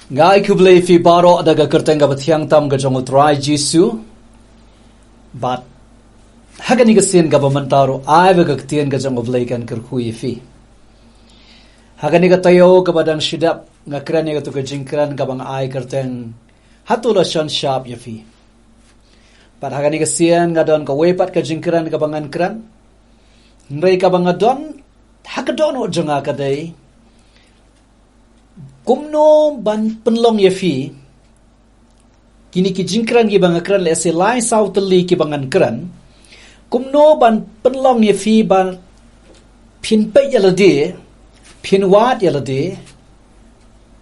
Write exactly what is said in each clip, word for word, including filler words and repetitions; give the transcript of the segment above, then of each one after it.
Nga ai khublei phi baroh da ka kyrteng kaba thiang tam ka jong U Trai Jisu. Bad ha kane ka sien kaba mynta ruh ai ba ka ktien ka jong U Blei kan kyrkhu ïa phi. Ha kane ka taïew kaba dang shu dep nga kren ïa kato ka jingkren kaba nga ai kyrteng Hato La Shon Shap ïa Phi. Bad ha kane ka sien nga don kawei pat ka jingkren kaba ngan kren. Hynrei kaba nga don ha ka dohnud jong nga ka dei kumno ban pynlong ïa phi. Kine ki jingkren kiba nga kren lehse lai saw tylli kiba ngan kren. Kumno ban pynlong ïa phi ba phin peit ïa lade, phin wad ïa lade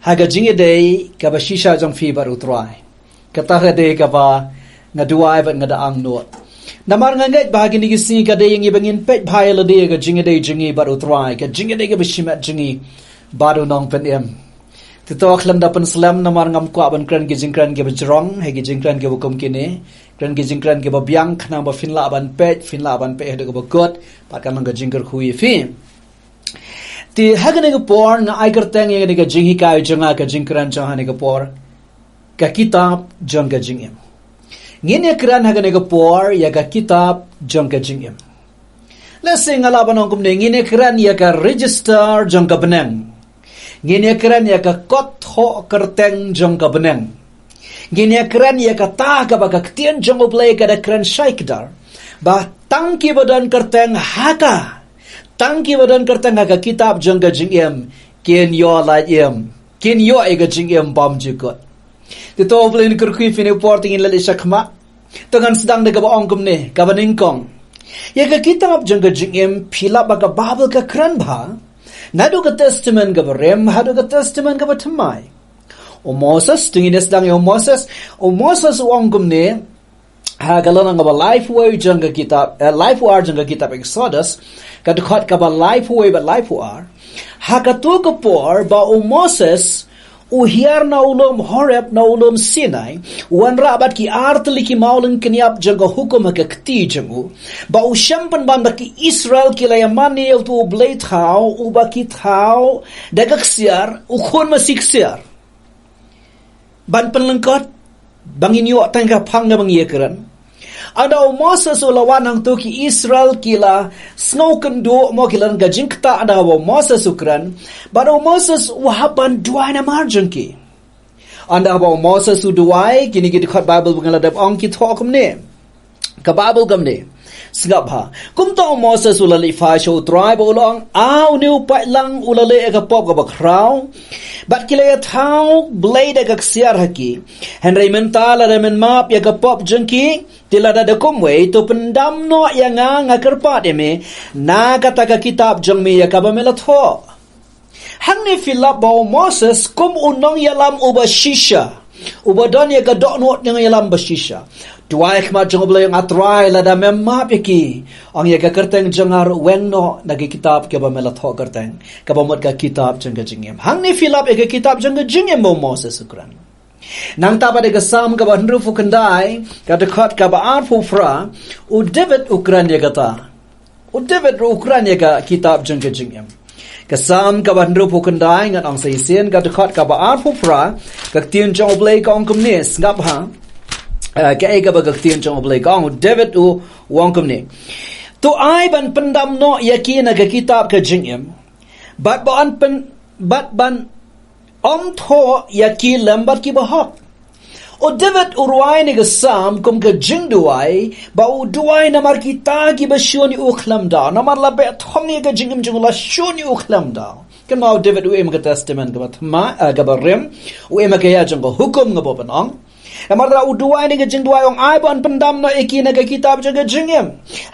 ha ka jingïadei kaba shisha jong phi bad U Trai. Kata ka dei kaba nga duwai bad nga da angnud. Namar nga ngeit ba ha kine ki sngi ka dei ïa ngi ba ngin peit bha ïa lade ha ka jingïadei jong ngi bad U Trai, ka jingïadei kaba shimet jong ngi bad U Nongpynim. Te to khlem da pynslem namar ngam kwah ban kren ki jingkren kiba jrong, ha ki jingkren kiba kum kine, kren ki jingkren kiba biang khnang ba phin lah ban peit, phin lah ban peit haduh kaba kut, bad kan long ka jingkyrkhu ïa phi. Te ha kane ka por nga ai kyrteng ïa kane ka jinghikai jong nga, ka jingkren jong nga ha kane ka por, Ka Kitab Jong Ka Jingim. Ngin ïa kren ha kane ka por ïa ka Kitab Jong Ka Jingim. Lehse nga lah ban ong kumne, ngin ïa kren ïa ka register jong ka bneng. Ngin ïa kren ïa ka kot thoh kyrteng jong ka bneng. Ngin ïa kren ïa kata kaba ka ktien jong U Blei ka da kren shai kdar, ba tang kiba don kyrteng ha ka, tang kiba don kyrteng ha ka Kitab Jong Ka Jingim kin ïoh lait im, kin ïoh ïa ka jingim bymjukut. Te to U Blei un kyrkhu ïa phi ha kane ka por, te ngin leit shakhmat. To ngan sdang da kaba ong kumne, kaba nyngkong, ïa ka Kitab Jong Ka Jingim phi lap ba ka Baibl ka kren bha naduh ka Testament kaba rim haduh ka Testament kaba thymmai. U Moses, to ngin ïa sdang ïa u Moses. U Moses u ong kumne, ha ka lynnong kaba laiphew wei jong ka kitab, eh, laiphew ar jong ka kitab Exodus, ka dkhot kaba laiphew wei bad laiphew ar. Ha kato ka por ba u Moses u hiar na u lum Horeb, na u lum Sinai, u wanrah bad ki ar tylli ki mawlyng kynïap jong ka hukum ha ka kti jong u, ba u shem pynban ba ki Israel ki la ïa mane ïa uto u blei thaw uba ki thaw da ka ksiar, u khun masi ksiar, ban pynlyngkot ba ngin ïoh tang ka phang kaba ngi ïa kren. Ynda u Moses u la wan hangto, ki Israel ki la sngew kynduh, mo, ki la don ka jingktah ynda haba u Moses u kren. Bad u Moses u hap ban duwai namar jong ki. Ynda haba u Moses u duwai, kine ki dkhot Baibl ba nga la dep ong ki thoh kumne. Ka Baibl kumne. Sngap bha. Kumta u Moses u la leit phai sha U Trai bad u la ong, A, une u paidlang u la leh ïa ka pop kaba khraw, bad ki la ïa thaw blei da ka ksiar ha ki. Hynrei mynta lada men map ïa ka pop jong ki, te lada da kumwei, to pyndam noh ïa nga, nga kyrpad ïa me, na kata ka kitab jong me ïa kaba me la thoh. Hangne phi lap ba u Moses kum u nongïalam uba shisha, uba don ïa ka dohnud nongïalam ba shisha, duwai ha khmat jong U Blei, ong, A Trai, lada mem map ïa ki, ong, ïa ka kyrteng jong nga ruh weng noh na ka kitab kaba me la thoh kyrteng, kaba mut ka Kitab Jong Ka Jingim. Hangne phi lap ïa ka Kitab Jong Ka Jingim ba u Moses u kren. Nangta pat ha ka Salm kaba hynriewphew khyndai, ka dkhot kaba arphew phra, u David u kren ïa kata. U David ruh u kren ïa ka Kitab Jong Ka Jingim. Ka Salm kaba hynriewphew khyndai, ngan ong sa shisien, ka dkhot kaba arphew phra, ka ktien jong U Blei ka ong kumne, sngap bha. Eh, kaei kaba ka ktien jong U Blei ka ong, u David u ong kumne, To ai ban pyndam noh ïa ki na ka Kitab Ka Jingim, bad ban pyn-, bad ban ym thoh ïa ki lem bad kiba hok. U David u rwai ïa kane ka Salm kum ka jingduwai, ba u duwai namar kita kiba shun ïa u khlem daw, namar la beh thong ïa ka jingim jong u, la shun ïa u khlem daw. Kynmaw, u David u im ha ka Testament kaba thymmai, eh, kaba rim, u im ha ka ïa jong ka hukum, nga bym ban ong. Namar kata u duwai ïa kane ka jingduwai, ong, Ai ban pyndam noh ïa ki na ka Kitab Jong Ka Jingim.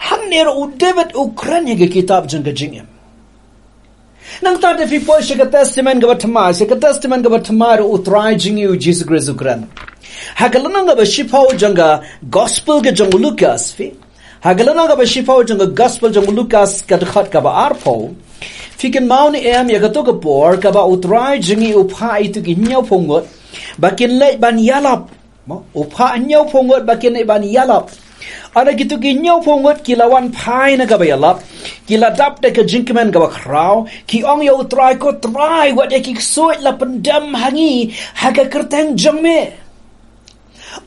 Hangne ruh u David u kren ïa ka Kitab Jong Ka Jingim. Nangta lada phi poi sha ka Testament kaba thymmai, sha ka Testament kaba thymmai ruh U Trai jong ngi U Jisu Khrist u kren. Ha ka lynnong kaba shiphew jong ka Gospel ka jong u Lukas, phi. Ha ka lynnong kaba shiphew jong ka Gospel jong u Lukas, ka dkhot kaba arphew. Phi kynmaw ne em ïa kato ka por kaba U Trai jong ngi u phah ïa kito ki hynñiewphew ngut ba kin leit ban ïalap. Mo, u phah hynñiewphew ngut ba kin leit ban ïalap. Ynda kito ki hynñiewphew ngut ki la wan phai na kaba ïalap, Ki la dap da ka jingkmen kaba khraw, ki ong ïa U Trai, ko Trai, wat ïa ki ksuid la pyndem ha ngi ha ka kyrteng jong me.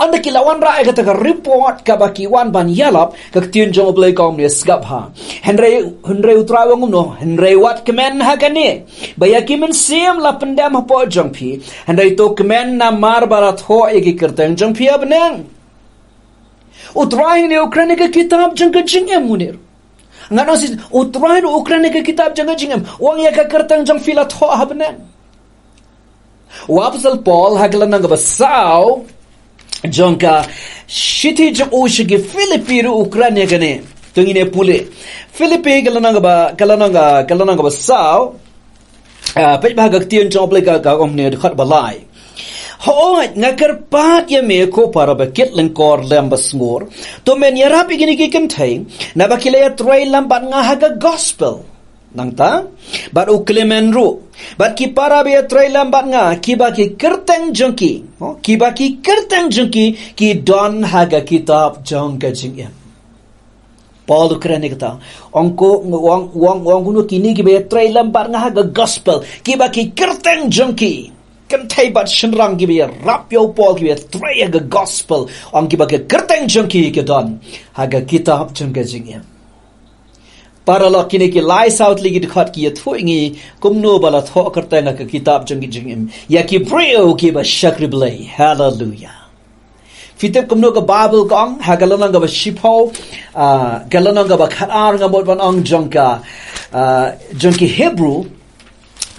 Ynda ki la wanrah ïa kata ka report kaba ki wan ban ïalap, ka ktien jong U Blei ka ong kumne, sngap bha. Hynrei, hynrei U Trai u ong kumno, hynrei wat kmen ha kane, ba ïa ki mynsiem la pyndem hapoh jong phi, hynrei to kmen namar ba la thoh ïa ki kyrteng jong phi ha bneng. U Trai hangne u kren ïa ka kitab jong ka jingim, u ong. Ngan ong shisha, U Trai ruh u kren ïa ka kitab jong ka jingim, u ong ïa ka kyrteng jong phi la thoh ha bneng. U Apostol Paul ha ka lynnong kaba saw jong ka shithi jong u sha ki Philippi ruh u kren ïa kane. To ngin ïa pule. Philippi ka lynnong kaba, ka lynnong ka, ka lynnong kaba saw. Ah, peit bha ka ktien jong U Blei ka, ka ong kumne, dkhot ba lai. Hooid, nga kyrpad ïa me ko para bakit lyngkor lem ba sngur, to men ïarap ïa kine ki kynthei, naba ki la ïatrei lem bad nga ha ka gospel. Nangta, bad u Klement ruh, bad ki para ba ïatrei lem bad nga, kiba ki kyrteng jong ki, oh, kiba ki kyrteng jong ki, ki don ha ka kitab jong ka jingim. Paul u kren ïa kata. Ong ko, ong, ong, ong kumno, kine kiba ïatrei lem bad nga ha ka gospel, kiba ki kyrteng jong ki, kynthei bad shynrang kiba ïarap ïa u Paul, kiba ïatrei ïa ka gospel, ong kiba ki kyrteng jong ki ki don ha ka kitab jong ka jingim. Paralok, kine ki lai saw tylli ki dkhot ki ïathuh ïa ngi kumno ba la thoh kyrteng ha ka kitab jong ka jingim ïa ki briew kiba shakri Blei. Haleluia. Phi tip kumno ka Baibl ka ong, ha ka lynnong kaba shiphew, ah, ka lynnong kaba khatar, nga mut ban ong, jong ka, ah, jong ki Hebru,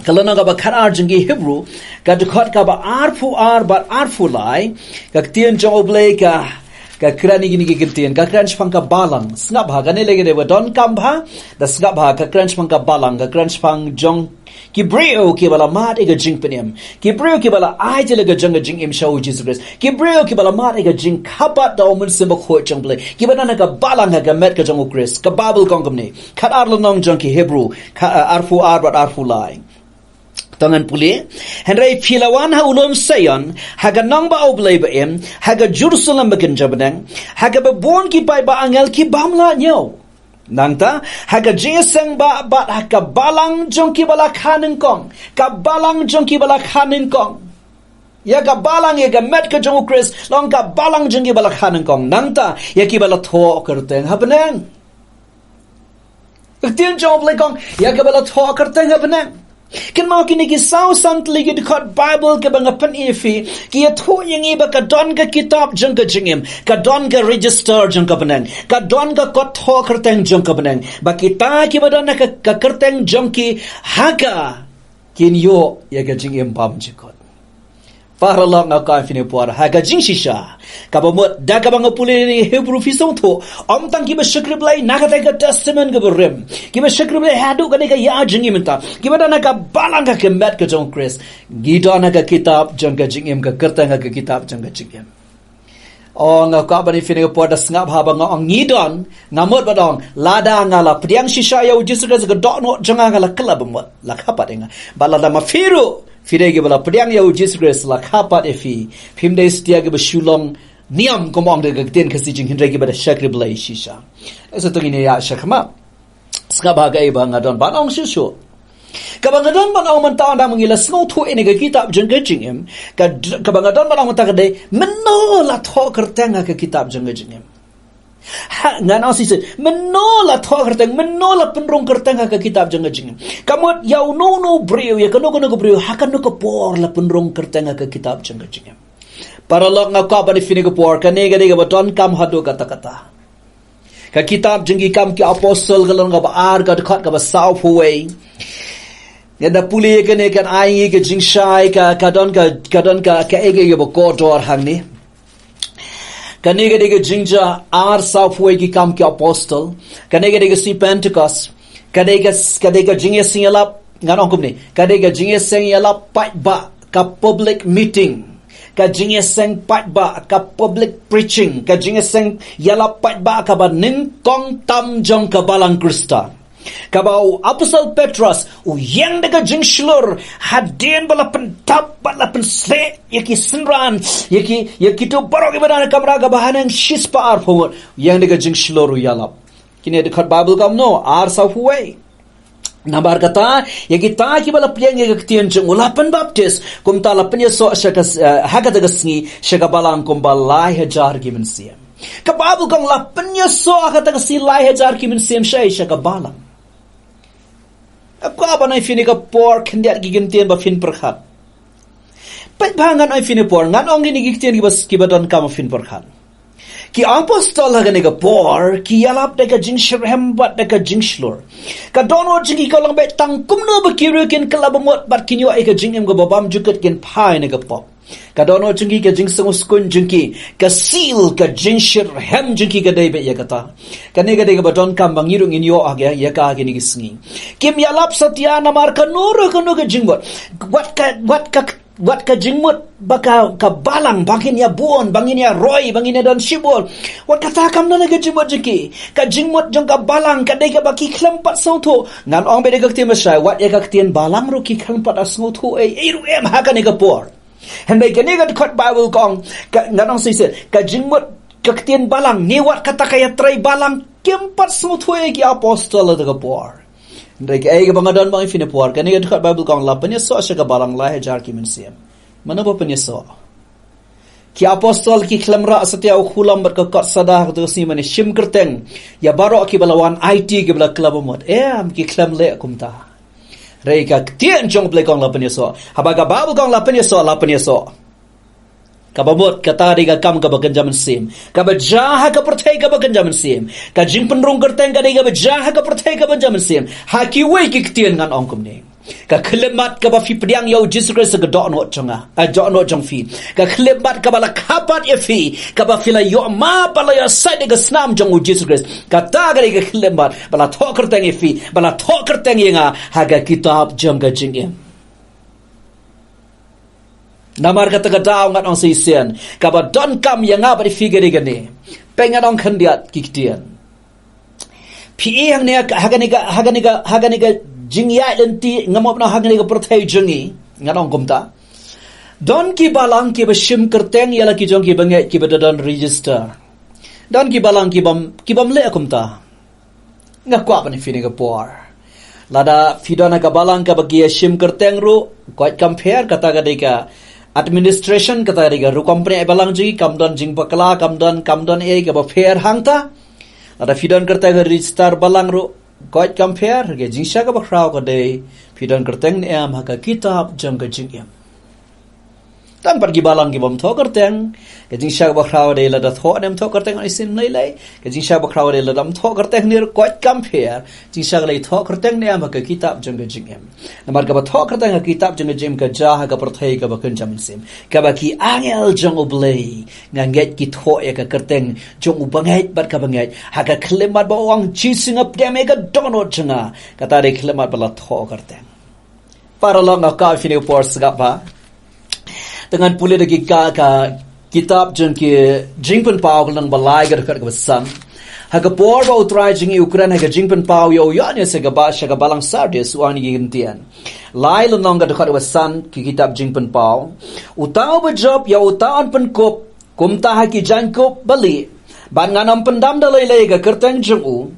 ka lynnong kaba khatar jong ki Hebru, ka dkhot kaba arphew ar bad arphew lai, ka ktien jong U Blei ka, ka kren ïa kine ki ktien, ka kren shaphang ka balang. Sngap bha, kane lei ka dei ba donkam bha, da sngap bha, ka kren shaphang ka balang, ka kren shaphang jong ki briew kiba la mad ïa ka jingpynim, ki briew kiba la ai jingïaid ka jong ka jingim sha U Jisu Khrist, ki briew kiba la mad ïa ka jingkhabat da U Mynsiem Bakhuid jong U Blei, kiba don ha ka balang ha ka met ka jong U Khrist. Ka Baibl ka ong kumne, khatar lynnong jong ki Hebru, kha-, arphew ar bad arphew lai. To ngan pule. Hynrei phi la wan ha u lum Sion, ha ka nong ba U Blei ba im, ha ka Jerusalem ba kynja bneng, ha kaba bun ki paidbah angel ki bym lah ñiew. Nangta, ha ka jingïaseng bad, bad ha ka balang jong kiba la kha nyngkong. Ka balang jong kiba la kha nyngkong. Ïa ka balang, ïa ka met ka jong U Khrist, long ka balang jong kiba la kha nyngkong. Nangta, ïa kiba la thoh kyrteng ha bneng. Ka ktien jong U Blei ka ong, ïa kiba la thoh kyrteng ha bneng. Kynmaw, kine ki saw san tylli ki dkhot Baibl kiba nga pyni ïa phi, ki ïathuh ïa ngi ba ka don ka kitab jong ka jingim, ka don ka register jong ka bneng, ka don ka kot thoh kyrteng jong ka bneng, ba kita kiba don ha ka, ka kyrteng jong ki ha ka, kin ïoh ïa ka jingim bymjukut. Paralok, nga kwah phin ïa pyrkhat ha ka jingshisha. Kaba mut, da kaba nga pule ïa kane ka Hebru, phi sngewthuh, ym tang kiba shakri Blei na kata ka Testament kaba rim, kiba shakri Blei haduh kane ka ïa jingim mynta, kiba don ha ka balang ha ka met ka jong U Khrist, ngi don ha ka kitab jong ka jingim, ka kyrteng ha ka kitab jong ka jingim. Oh, nga kwah ban ïa phin ïa pyrkhat, da sngap bha ba nga ong ngi don, nga mut ban ong, lada nga la pdiang shisha ïa U Jisu Khrist, ka dohnud jong nga, nga la kylla, ba mut la kha pat ïa nga. Bad lada ma phi ruh phi dei kiba la pdiang ïa U Jisu Khrist, la kha pat ïa phi, phim dei satia kiba shu long niam, kum ong da ka ktien Khasi jing, hynrei kiba da shakri Blei shisha. Sa to ngin ïa ïaid shakhmat. Sngap bha kaei ba nga don ban ong shuh shuh. Kaba nga don ban ong mynta, ynda ma ngi la sngewthuh ïa kane ka kitab jong ka jingim, ka d-, kaba nga don ban ong mynta ka dei, mynno la thoh kyrteng ha ka kitab jong ka jingim. Ha, ngan ong shisha, mynno la thoh kyrteng, mynno la pynrung kyrteng ha ka kitab jong ka jingim. Ka mut ïa uno uno u briew, ïa kano kano ka briew, ha kano ka por la pynrung kyrteng ha ka kitab jong ka jingim. Paralok, nga kwah ban ïa phin ïa pyrkhat, kane ka dei kaba donkam haduh katta katta. Ka kitab jong ki Kam ki Apostol, ka lynnong kaba ar, ka dkhot kaba sawphew wei. Ngan da pule ïa kane, kan ai ngi ka jingshai, ka, ka don ka, ka don ka, kaei kaei kaba kordor hangne. Kane ka dei ka jingjia ar sawphew wei ki Kam ki Apostol. Kane ka dei ka sngi Pentecost. Ka dei ka, ka dei ka jingïaseng ïalap, ngan ong kumne, ka dei ka jingïaseng ïalap paidbah, ka public meeting. Ka jingïaseng paidbah, ka public preaching, ka jingïaseng ïalap paidbah kaba nyngkong tam jong ka Balang Khristan. Kaba u Apostol Petros u ïeng da ka jingshlur, hadien ba la pyntap bad la pynseh ïa ki synran, ïa ki, ïa kito baroh kiba don ha kamra kaba haneng shispah arphew ngut, u ïeng da ka jingshlur u ïalap. Kine dkhot Bible kumno, ar saw phew wei. Namar kata, ïa kita kiba la pdiang ïa ka ktien jong u la pynbaptis, kumta la pynïasoh sha ka, eh, ha kata ka sngi, sha ka balang kumba lai hajar ki mynsiem. Ka Bible ka ong la pynïasoh ha kata ka sngi lai hajar ki mynsiem sha, sha ka balang. Ka kwah ban ai phi ïa ka por khyndiat ki ktien ba phin pyrkhat. Peit ba ngan ai phi ïa ka por, ngan ong ïa ki ktien kiba, kiba donkam ba phin pyrkhat. Ki apostol ha kane ka por, ki ïalap da ka jingshitrhem bad da ka jingshlur. Ka dohnud jong ki ka long beit tang kumno ba ki briew kin kylla bamut bad kin ïoh ïa ka jingim kaba bymjukut, kin phai na ka pop. Ka dohnud jong ki, ka jingsngewskun jong ki, ka seal, ka jingshitrhem jong ki ka dei beit ïa kata. Kane ka dei kaba donkam ba ngi ruh ngin ïoh ha ka, ïa ka ha kine ki sngi. Kim ïalap satia namar kano ruh kano ka jingmut. Wat ka, wat ka, wat ka jingmut ba ka, ka balang ba ngin ïa bun, ba ngin ïa roi, ba ngin ïa don shibun. Wat kata kam don ha ka jingmut jong ki. Ka jingmut jong ka balang ka dei kaba ki khlem pat sngewthuh. Ngan ong beit da ka ktien ba shai, wat ïa ka ktien balang ruh ki khlem pat sngewthuh ei, ei ruh em ha kane ka por. Hynrei kane ka dkhot Bible ka ong, ka, ngan ong shisien, ka jingmut ka ktien balang, ne wat kata ka ïatrei balang, kim pat sngewthuh ei ki apostol ha kata ka por. Hynrei kaei kaba nga don ban ai phi ïa ka por, kane ka dkhot Bible ka ong la pynïasoh sha ka balang lai hajar ki mynsiem. Mano ba pynïasoh? Ki apostol ki khlem rah satia u khulom bad ka kot sada ha kata ka sngi ban ïashim kyrteng ïa baroh kiba la wan aiti, kiba la kylla bamut. Em, ki khlem leh kumta. Hynrei ka ktien jong U Blei ka ong la pynïasoh. Haba ka Bible ka ong la pynïasoh, la pynïasoh. Kaba mut kata dei ka kam kaba kynja mynsiem, kaba jia ha ka pyrthei kaba kynja mynsiem. Ka jingpynrung kyrteng ka dei kaba jia ha ka pyrthei kaba kynja mynsiem. Ha kiwei ki ktien ngan ong kumne. Ka khyllipmat kaba phi pdiang ïa U Jisu Khrist ha ka dohnud jong nga, ha dohnud jong phi. Ka khyllipmat kaba la kha pat ïa phi, kaba phi la ïoh map bad la ïoh sait da ka snam jong U Jisu Khrist. Kata ka dei ka khyllipmat ba la thoh kyrteng ïa phi, ba la thoh kyrteng ïa nga ha ka kitab jong ka jingim. Namar kata ka daw ngan ong shisien, kaba donkam ïa nga bad ïa phi ka dei kane. Peit ngan ong khyndiat ki ktien. Phi i hangne ha kane ka, ha kane ka, ha kane ka jingïaid lynti, nga mut na ha kane ka pyrthei jong ngi, ngan ong kumta. Don ki balang kiba shim kyrteng ïa la ki jong ki bangeit kiba da don register. Don ki balang kibym, kibym leh kumta. Nga kwah ban ai phi ïa ka por. Lada phi don ha ka balang kaba ki ïashim kyrteng ruh, koit kam pher, kata ka dei ka administration, kata ka dei ka rukom pynïaid balang jong ngi, kam don jingbakla, kam don, kam don ei kaba pher hangta. Lada phi don kyrteng ha register balang ruh, koit kam pher, ka jingshai kaba khraw ka dei, phi don kyrteng ne em ha ka kitab jong ka jingim. Don pat ki balang kibym thoh kyrteng, ka jingshai kaba khraw dei lada thoh ne em thoh kyrteng, ngan isynei lei. Ka jingshai kaba khraw dei lada ym thoh kyrteng ne ruh koit kam pher, jingshai ka dei thoh kyrteng ne em ha ka kitab jong ka jingim. Namar kaba thoh kyrteng ha ka kitab jong ka jingim ka jia ha ka pyrthei kaba kynja mynsiem. Kaba ki angel jong U Blei nga ngeit ki thoh ïa ka kyrteng jong u bangeit bad ka bangeit. Ha ka khyllipmat ba u ong Jisu nga pdiang ïa ka dohnud jong nga. Kata dei khyllipmat ba la thoh kyrteng. Para lok, nga kwah phi ïa ka por sngap ba. Te ngan pule da ki ka, ka kitab jong ki Jingpynpaw ka lynnong ba lai ka dkhot kaba san. Ha ka por ba U Trai jong ngi u kren ha ka jingpynpaw ïa u Ïoannis sha ka ba, sha ka balang Sardis, u ong ïa ki ktien. Lai lynnong ka dkhot kaba san ki kitab Jingpynpaw. Uta uba jop ïa uta un pynkup kumta ha ki jaiñkup balieh. Bad ngan ym pyndam da lei lei ka kyrteng jong u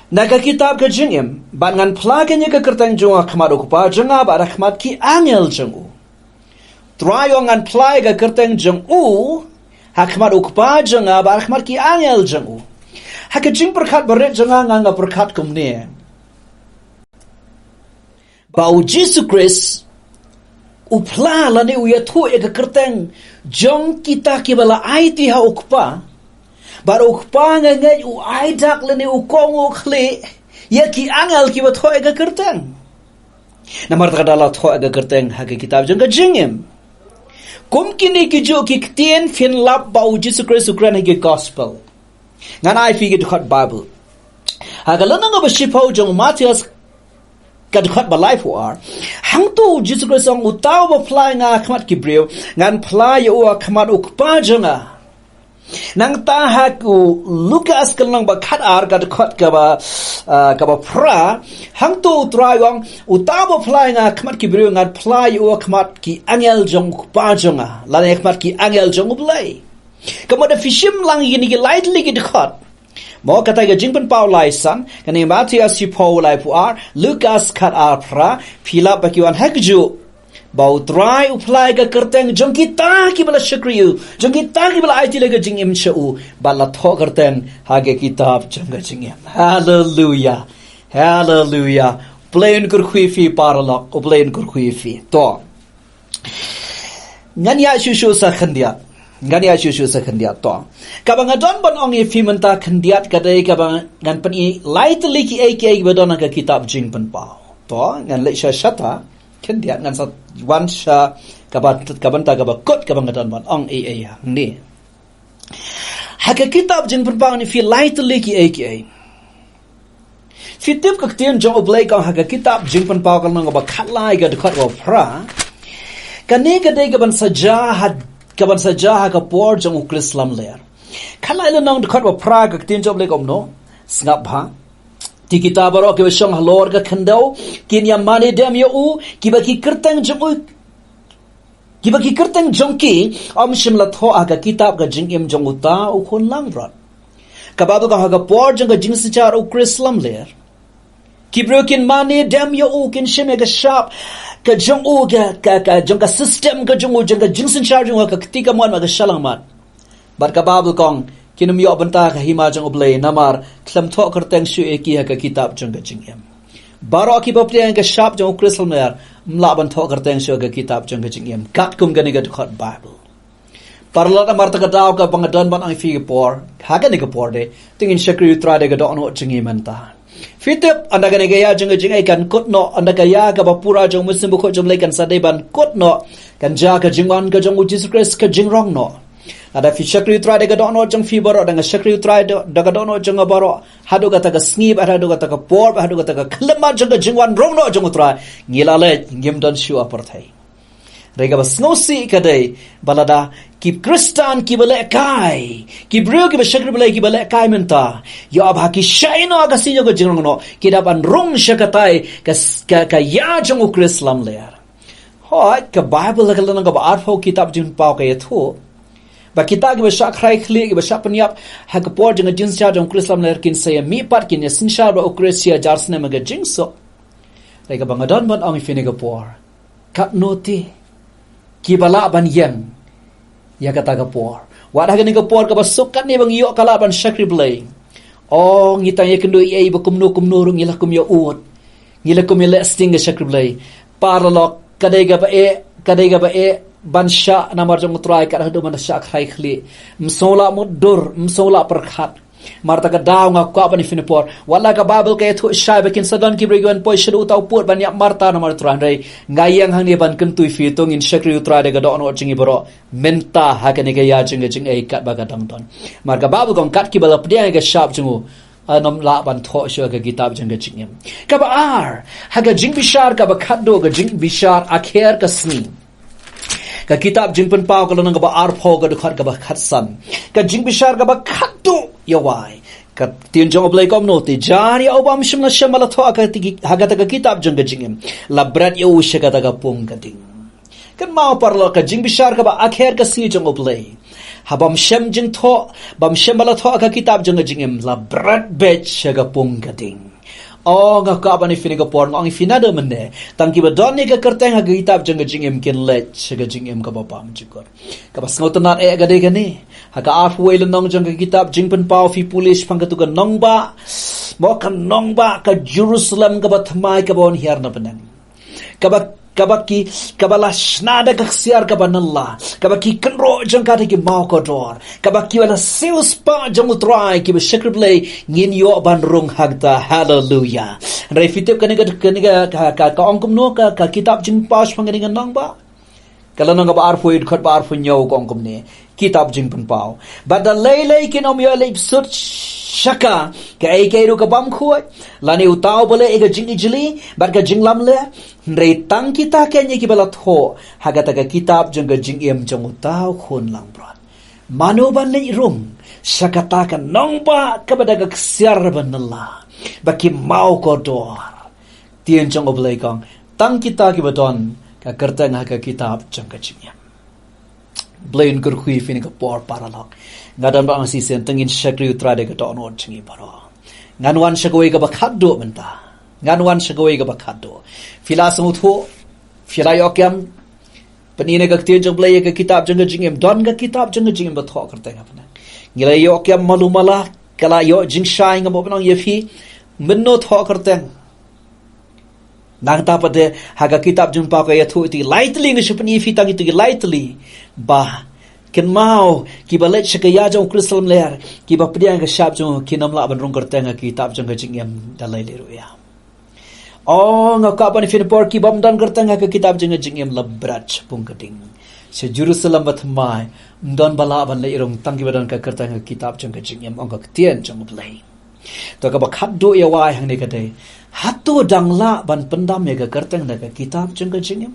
na ka kitab ka jingim, bad ngan phla kane ka kyrteng jong u ha khmat u Kpa jong nga bad ha khmat ki angel jong u. Trai u ong ngan phla ka kyrteng jong u ha khmat u Kpa jong nga bad ha khmat ki angel jong u. Ha ka jingpyrkhat barit jong nga, nga pyrkhat kumne. Ba U Jisu Khrist u phla lane u ïathuh ïa ka kyrteng jong kita kiba la aiti ha u Kpa. Bad u Kpa nga ngeit u ai dak lane u kohnguh khlieh ïa ki angel kiba thoh ïa ka kyrteng. Namar kata ka daw la thoh ïa ka kyrteng ha ka kitab jong ka jingim. Kum kine ki juh ki ktien phin lap ba U Jisu Khrist u kren ha ki gospel. Ngan ai phi ki dkhot Bible. Ha ka lynnong kaba shiphew jong u Mathaios ka dkhot ba laiphew ar. Hangto U Jisu Khrist u ong uta uba phla ïa nga ha khmat ki briew, ngan phla ïa u ha khmat u Kpa jong nga. Nangta ha u Lukas ka lynnong ba khat ar ka dkhot kaba, ah, kaba phra. Hangto U Trai u ong uta uba phla ïa nga ha khmat ki briew ngan phla ïa u ha khmat ki angel jong u Kpa jong nga. Lane ha khmat ki angel jong U Blei. Ka mut da phi shim lang ïa kine ki lai tylli ki dkhot. Mo kata ka Jingpynpaw lai san, kane Mathaios shiphew laiphew ar, Lukas khat ar phra, phi lap ba ki wan ha kajuh ba U Trai u phla ïa ka kyrteng jong kita kiba la shakri ïa u, jong kita kiba la aiti la ka jingim sha u, bad la thoh kyrteng ha ka kitab jong ka jingim. Haleluia. Haleluia. U Blei un kyrkhu ïa phi paralok, U Blei un kyrkhu ïa phi. To. Ngan ïa shu shu sa khyndiat. Ngan ïa shu shu sa khyndiat to. Kaba nga don ban ong ïa phi mynta khyndiat ka dei kaba ngan pyni lai tylli kiei kiei kiba don ha ka kitab Jingpynpaw. To, ngan leit sha shata khyndiat, ngan sa wan sha kaba, kaba mynta kaba kut kaba nga don ban ong ei ei hangne. Ha ka kitab Jingpynpaw ngan ïa phi lai tylli kiei kiei. Phi tip ka ktien jong U Blei kong ha ka kitab Jingpynpaw ka lynnong kaba khatlai ka dkhot kaba phra. Kane ka dei kaban sa jia ha, kaban sa jia ha ka por jong U Khrist lamler. Khatlai lynnong dkhot kaba phra, ka ktien jong U Blei kumno. Sngap bha. Te kita baroh kiba shong halor ka khyndew kin ïa mane dem ïa u, kiba ki kyrteng jong u, kiba ki kyrteng jong ki ym shym la thoh ha ka kitab ka jingim jong uta u khun langbrot. Ka Baibl ka ong ha ka por jong ka jingsynshar U Khrist lamler, ki briew kin mane dem ïa u, kin shim ïa ka shap ka jong u, ka, ka, ka jong ka system ka jong u, jong ka jingsynshar jong u ha ka kti kamon bad ka shyllangmat. Bad ka Baibl ka ong kin ym ïoh bynta ha ka hima jong U Blei namar khlem thoh kyrteng shuh ïa ki ha ka kitab jong ka jingim. Baroh kiba pdiang ïa ka shap jong U Khrist lamler ym lah ban thoh kyrteng shuh ha ka kitab jong ka jingim. Katkum kane ka dkhot Baibl. Paralok, namar kata ka daw kaba nga don ban ong ïa phi ka por, ha kane ka por de, to ngin shakri U Trai da ka dohnud jong ngi mynta. Phi tip, ynda kane ka ïa jong ka jingim kan kut noh, ynda ka ïa kaba pura jong U Mynsiem Bakhuid jong U Blei kan sa dei ban kut noh, kan jia ka jingwan ka jong U Jisu Khrist ka jingrong noh. Lada phi shakri U Trai da ka dohnud jong phi baroh, da nga shakri U Trai da, da ka dohnud jong nga baroh, haduh kata ka sngi, haduh kata ka por, haduh kata ka khyllipmat jong ka jingwan rong noh jong U Trai, ngi la leit, ngim don shuh ha pyrthei. Hynrei kaba sngewsih ka dei ba lada ki Khristan kiba lehkai, ki briew kiba shakri Blei kiba lehkai mynta, ïoh ba ki shah noh ha ka sngi jong ka jingrong noh, ki dei ban rung sha katai ka, ka, ka ïa jong U Khrist lamler. Hooid, ka Baibl ha ka lynnong kaba arphew kitab Jingpynpaw ka ïathuh ba kita kiba shah khraikhlieh, kiba shah pynïap ha ka por jong ka jingsynshar jong U Khrist lamler kin sa ïa mihpat, kin ïa synshar bad U Khrist shi hajar snem ha ka jingsuk. Hynrei kaba nga don ban ong ïa phi kane ka por, katno te kiba lah ban ïeng ïa kata ka por? Wat ha kane ka por kaba suk katne ba ngi ïoh ka lad ban shakri Blei, o, ngi tang ïakynduh ïa ei ba kumno kumno ruh ngi la kum ïa ud, ngi la kum ïa leh sting ka shakri Blei. Paralok, ka dei kaba eh, ka dei kaba eh ban shah namar jong U Trai, kat haduh ban da shah khraikhlieh. Ym sngew lah mutdur, ym sngew lah pyrkhat. Namar kata ka daw nga kwah ban ïa phi kane ka por, wat la ka Baibl ka ïathuh shai ba kin sa don ki briew kiban poi shaduh uta u pud ban ïap martyr namar U Trai, hynrei nga ïeng hangne ban kyntu ïa phi, to ngin shakri U Trai da ka dohnud jong ngi baroh mynta ha kane ka ïa jong ka jingaikat ba ka dang don. Namar ka Baibl ka ong kat kiba la pdiang ïa ka shap jong u, yn ym lah ban thoh shuh ha ka kitab jong ka jingim. Kaba ar, ha ka jingbishar kaba khatduh, ka jingbishar akher ka sngi. Ka kitab Jingpynpaw ka lynnong kaba arphew ka dkhot kaba khatsan. Ka jingbishar kaba khatduh ïa wai. Ka ktien jong U Blei kumno, te jar ïa uba ym shym la shem ba la thoh ha ka ti-, ha kata ka kitab jong ka jingim, la bret ïa u sha kata ka pung ka ding. Kynmaw paralok, ka jingbishar kaba akher ka sngi jong U Blei, haba ym shem jingthoh, ba ym shem ba la thoh ha ka kitab jong ka jingim, la bret beit sha ka pung ka ding. O, nga kwah ban ïa phi kane ka por, nga ong ïa phi naduh mynne, tang kiba don ïa ka kyrteng ha ka kitab jong ka jingim kin leit sha ka jingim kaba bymjukut. Kaba sngewtynnat eh ka dei kane. Ha ka arphew wei lynnong jong ka kitab Jingpynpaw phi pule shaphang katu ka nongbah, mo, ka nongbah ka Jerusalem kaba thymmai kaba wan hiar na bneng. Kaba, kaba ki, kaba la shna da ka ksiar kaba nylla, kaba ki kynroh jong ka da ki mawkordor, kaba kiba la siewspah jong U Trai, kiba shakri Blei ngin ïoh ban rung hangta. Haleluia. Hynrei phi tip kane ka, kane ka, ka, ka, ka ong kumno ka, ka kitab Jingpynpaw shaphang kane ka nongbah? Ka lynnong kaba arphew, dkhot ba arphew hynñiew ka ong kumne. Kitab Jingpynpaw. Bad da lei lei kin ym ïoh leit bsut sha ka, kaei kaei ruh ka bym khuid, lane uta uba leh ïa ka jingijli bad ka jinglamler, hynrei tang kita kein ïa kiba la thoh ha kata ka kitab jong ka jingim jong uta u khun langbrot. Mano ban leit rung sha kata ka nongbah kaba da ka ksiar ba nylla, ba ki mawkordor? Ktien jong U Blei ka ong, tang kita kiba don ka kyrteng ha ka kitab jong ka jingim. Blei un kyrkhu ïa phi ha kane ka por paralok. Nga don ba nga shisien te ngin shakri U Trai da ka dohnud jong ngi baroh. Ngan wan sha kawei kaba khatduh mynta. Ngan wan sha kawei kaba khatduh. Phi la sngewthuh, phi la ïoh kem, pyni na ka ktien jong U Blei ïa ka kitab jong ka jingim, don ka kitab jong ka jingim ba thoh kyrteng ha pdeng. Ngi la ïoh kem malu mala, ka la ïoh jingshai, nga mut ban ong ïa phi, mynno thoh kyrteng. Nangta pat de ha ka kitab Jingpynpaw ka ïathuh ïa kito ki lai tylli, nga shu pyni ïa phi tang ïa kito ki lai tylli. Ba kynmaw, kiba leit sha ka ïa jong U Khrist lamler, kiba pdiang ka shap jong u, kin ym lah ban rung kyrteng ha ka kitab jong ka jingim da lei lei ruh ïa. O, nga kwah ban ïa phi na por, ki bym don kyrteng ha ka kitab jong ka jingim la bret shaphang ka ding. Sha Jerusalem bathymmai, ym don ba lah ban leit rung, tang kiba don ka kyrteng ha ka kitab jong ka jingim, ong ka ktien jong U Blei. To kaba khatduh ïa wai hangne ka dei, hato dang lah ban pyndam ïa ka kyrteng na ka kitab jong ka jingim?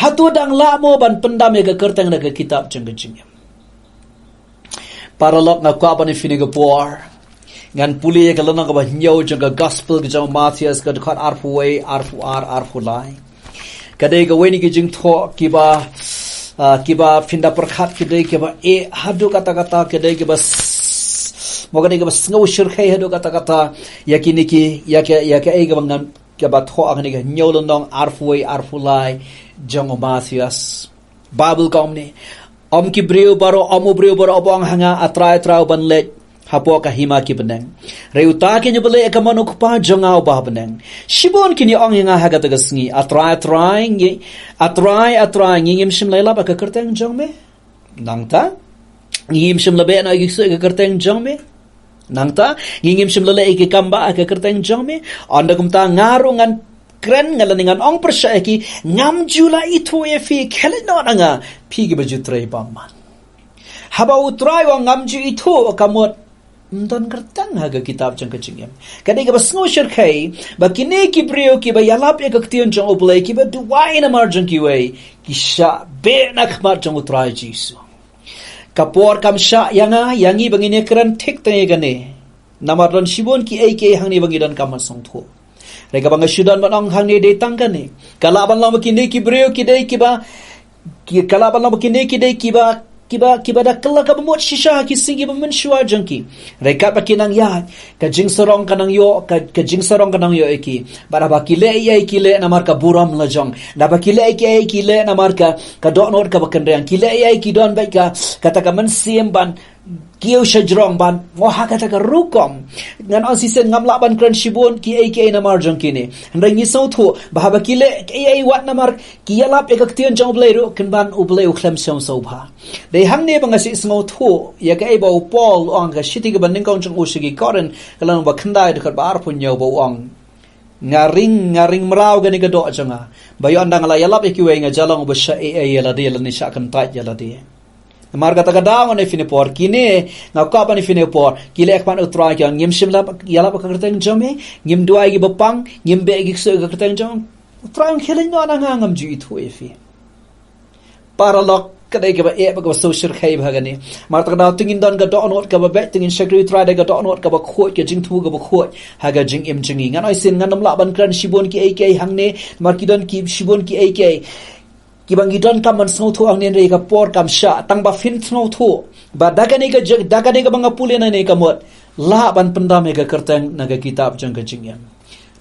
Hato dang lah mo ban pyndam ïa ka kyrteng na ka kitab jong ka jingim? Paralok, nga kwah ban ïa phi ha kane ka por, ngan pule ïa ka lynnong kaba hynñiew jong ka Gospel ka jong u Mathaios, ka dkhot arphew wei, arphew ar, arphew lai. Ka dei kawei na ki jingthoh kiba, ah, kiba phin da pyrkhat, ka dei kaba eh haduh katta katta, ka dei kaba s-, mo ka dei kaba sngew shyrkhei haduh katta katta ïa kine ki, ïa ka, ïa kaei kaba ngan, kaba thoh ha kane ka hynñiew lynnong, arphew wei, arphew lai jong u Mathaios. Baibl ka ong kumne: Ym ki briew baroh, ym u briew baroh uba ong ha nga, A Trai, A Trai, uban leit hapoh ka hima ki bneng, hynrei uta kein uba leh ïa ka mon U Kpa jong nga uba ha bneng. Shibun kin ïa ong ïa nga ha kata ka sngi, A Trai, A Trai, ngi, A Trai, A Trai, ngi ngim shym la ïalap ha ka kyrteng jong me? Nangta, ngi ngim shym la beh noh ïa ki ksuid ha ka kyrteng jong me? Nangta, ngi ngim shym la leh ïa ki kam bah ha ka kyrteng jong me? Ynda kumta nga ruh ngan kren, nga lane ngan ong pyrshah ïa ki, ngam ju la ithuh ïa phi, khie leit noh na nga, phi kiba ju trei bymman. Haba U Trai u ong ngam ju ithuh, ka mut ym don kyrteng ha ka kitab jong ka jingim. Ka dei kaba sngew shyrkhei ba kine ki briew kiba ïalap ïa ka ktien jong U Blei, kiba duwai namar jong kiwei, ki shah beh na khmat jong U Trai Jisu. Ka por kam shah ïa nga, ïa ngi ba ngin ïa kren thik tang ïa kane, namar don shibun kiei kiei hangne ba ngi donkam ban sngewthuh. Hynrei kaba nga shu don ban ong hangne dei tang kane. Ka lah ban long ba kine ki briew ki dei kiba, ki, ka lah ban long ba kine ki dei kiba, kiba, kiba da kylla kaba mut shisha ha ki sngi kiba mynshuwa jong ki. Hynrei katba ki nang ïaid, ka jingsarong ka nang ïoh, ka, ka jingsarong ka nang ïoh ïa ki. Bad haba ki leh ïa ki leh namar ka burom la jong. Haba ki leh ïa ki leh namar ka, ka dohnud kaba kynriang. Ki leh ïa ki don bad ka, kata ka mynsiem ban kiew shajrong ban, mo ha kata ka rukom. Ngan ong shisien ngam lah ban kren shibun kiei kiei namar jong kine. Hynrei ngi sngewthuh ba haba ki leh kiei wat namar ki ïalap ïa ka ktien jong U Blei ruh, kynmaw U Blei u khlem shym sngewbha. Dei hangne ba nga shu sngewthuh ïa kaei ba u Paul u ong ha ka shithi kaba nyngkong jong u sha ki Korinth, ka lynnong ba khyndai, dkhot ba arphew hynñiew, ba u ong: Nga ring, nga ring mraw kane ka doh jong nga, ba ïoh ynda nga la ïalap ïa kiwei nga ju long uba shah ei ei ïa lade, lane shah kyntait ïa lade. Namar kata ka daw ngan ong ïa phi ha kane ka por, kine, nga kwah ban ong ïa phi ha kane ka por, ki leh khmat U Trai, ki ong ngim shym la ïalap ha ka kyrteng jong me, ngim duwai ïa ki bapang, ngim beh ïa ki ksuid ha ka kyrteng jong. U Trai u ong khie leit noh na nga, ngam ju ithuh ïa phi. Paralok, ka dei kaba eh bad kaba sngew shyrkhei bha kane. Namar kata ka daw to ngin don ka dohnud kaba beit, to ngin shakri U Trai da ka dohnud kaba khuid, ka jingthmu kaba khuid ha ka jingim jong ngi. Ngan ong shisien ngan ym lah ban kren shibun kiei kiei hangne, namar ki don ki shibun kiei kiei kiba ngi donkam ban sngewthuh hangne, hynrei ka por kam shah, tang ba phin sngewthuh ba da kane ka jing, da kane kaba nga pule nangne ka mut lah ban pyndam ïa ka kyrteng na ka kitab jong ka jingim.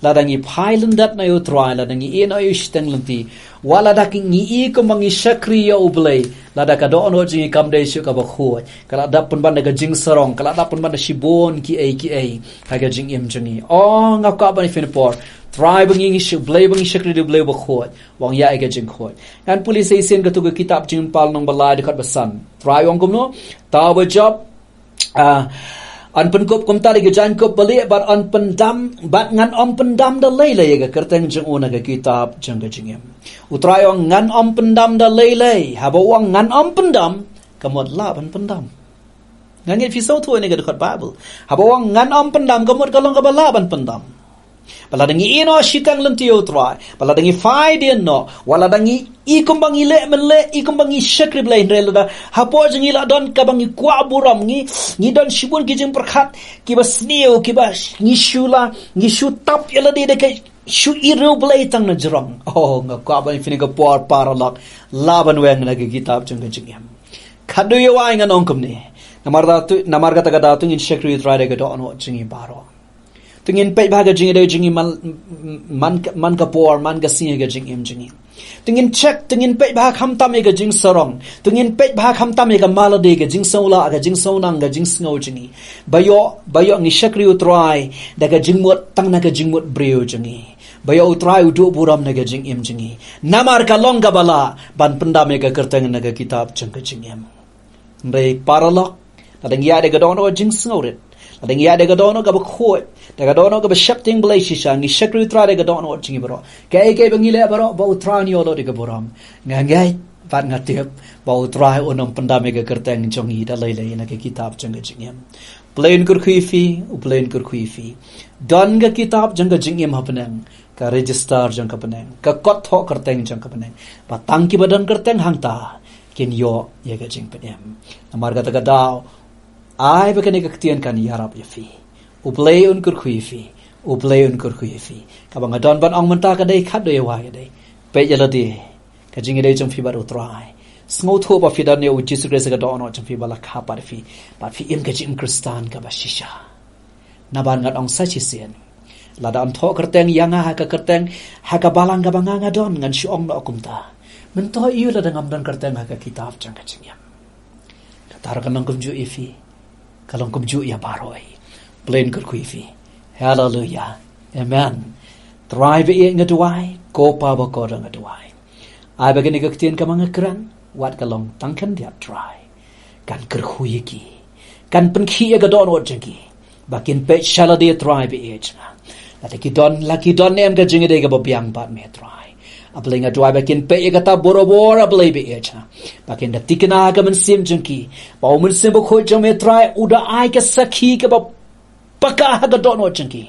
Lada ngi phai lyndet noh ïa U Trai, lada ngi ïeh noh ïa u shiteng lynti, wat lada ngi ïeh kumba ngi shakri ïa U Blei, lada ka dohnud jong ngi kam dei shuh kaba khuid, ka la dap pynban da ka jingsarong, ka la dap pynban da shibun kiei kiei ha ka jingim jong ngi. O, nga kwah ban ong ïa phi ha kane ka por, Trai ba ngi, ngi shu, Blei ba ngi shakri, dei U Blei uba khuid, u ong ïa ïa ka jingkhuid. Ngan pule sa shisien katto ka kitab Jingpynpaw lynnong ba lai, dkhot ba san. Trai u ong kumno? Tau ba jop, ah, yn pynkup kumta da ki jaiñkup balieh, bad yn pyndam, bad ngan ym pyndam da lei lei ïa ka kyrteng jong u na ka kitab jong ka jingim. U Trai u ong ngan ym pyndam da lei lei. Haba u ong ngan ym pyndam, ka mut lah ban pyndam. Nga ngeit phi sngewthuh ïa kane ka dkhot Baibl. Haba u ong ngan ym pyndam, ka mut ka long kaba lah ban pyndam. Ba lada ngi ïeh noh shiteng lynti ïa U Trai, ba lada ngi phai dien noh, wat lada ngi ïeh kumba ngi leh mynleh, ïeh kumba ngi shakri Blei, hynrei lada hapoh jong ngi la don kaba ngi kwah burom, ngi, ngi don shibun ki jingpyrkhat kiba sniew, kiba ngi shu la, ngi shu tap ïa lade da ka, Shu ïeit ïa U Blei tang na jrong. Oh, nga kwah ban pynïaid ka por paralok, la ban weng na ka kitab jong ka jingim. Khatduh ïa wai ngan ong kumne. Namar da tu, namar kata ka daw to ngin shakri U Trai da ka dohnud jong ngi baroh. To ngin peit bha ka jingïadei jong ngi man, man, man ka por, man ka sngi ha ka jingim jong ngi. To ngin check, to ngin peit bha khamtam ïa ka jingsarong. To ngin peit bha khamtam ïa ka malade, ka jingsngewlah, ka jingsngewnang, ka jingsngew jong ngi. Ba ïoh, ba ïoh ngi shakri U Trai da ka jingmut, tang na ka jingmut briew jong ngi. Ba ïoh U Trai u duh burom na ka jingim jong ngi. Namar ka long kaba lah ban pyndam ïa ka kyrteng na ka kitab jong ka jingim. Hynrei paralok, lada ngi ïaid da ka dohnud jingsngewrit, lada ngi ïaid da ka dohnud kaba khuid, da ka dohnud kaba sheptieng Blei shisha, ngi shakri U Trai da ka dohnud jong ngi baroh. Kaei kaei ba ngi leh baroh, ba U Trai un ïoh lut ïa ka burom. Nga ngeit bad nga tip ba U Trai un ym pyndam ïa ka kyrteng jong ngi da lei lei na ka kitab jong ka jingim. Blei un kyrkhu ïa phi, U Blei un kyrkhu ïa phi. Don ka kitab jong ka jingim ha bneng, ka register jong ka bneng, ka kot thoh kyrteng jong ka bneng. Ba tang kiba don kyrteng hangta kin ïoh ïa ka jingpynim. Namar kata ka daw, ai ba kane ka ktien kan ïarap ïa phi. U Blei un kyrkhu ïa phi. U Blei un kyrkhu ïa phi. Kaba nga don ban ong mynta ka dei khatduh ïa wai ka dei. Peit ïa lade. Ka jingïadei jong phi bad U Trai. Sngewthuh ba phi don ïa U Jisu Khrist ha ka dohnud jong phi ba la khap bad phi. Bad phi im ka jingim Khristan kaba shisha. Naba ngan ong sa shisien. Lada yn thoh kyrteng ïa nga ha ka kyrteng, ha ka balang kaba nga nga don, ngan shu ong noh kumta. Mynta ïa u lada ngam don kyrteng ha ka kitab jong ka jingim. Kata ruh kan long kumjuh ïa phi. Ka long kumjuh ïa baroh hi. Blei un kyrkhu ïa phi. Haleluia. Amen. Trai ba ïeit nga duwai, ko Pa bakordor nga duwai. Ai ba kane ka ktien kaba nga kren, wat ka long tang khyndiat Trai. Kan kyrkhu ïa ki. Kan pynkhih ïa ka dohnud jong ki. Ba kin peit sha lade Trai ba ïeit jong nga. Lada ki don, la ki don ne em ka jingïadei kaba biang bad me Trai. A Blei nga duwai ba kin peit ïa kata barabor A Blei ba ïeit jong nga. Ba kin da thikna ha ka mynsiem jong ki. Ba U Mynsiem Bakhuid jong me Trai u da ai ka sakhi kaba paka ha ka dohnud jong ki.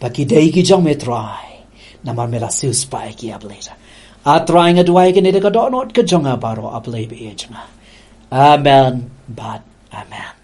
Ba ki dei ki jong me Trai. Namar me la siewspah ïa ki A Blei. A Trai nga duwai kane da ka dohnud ka jong nga baroh A Blei ba ïeit jong nga. Amen bad amen.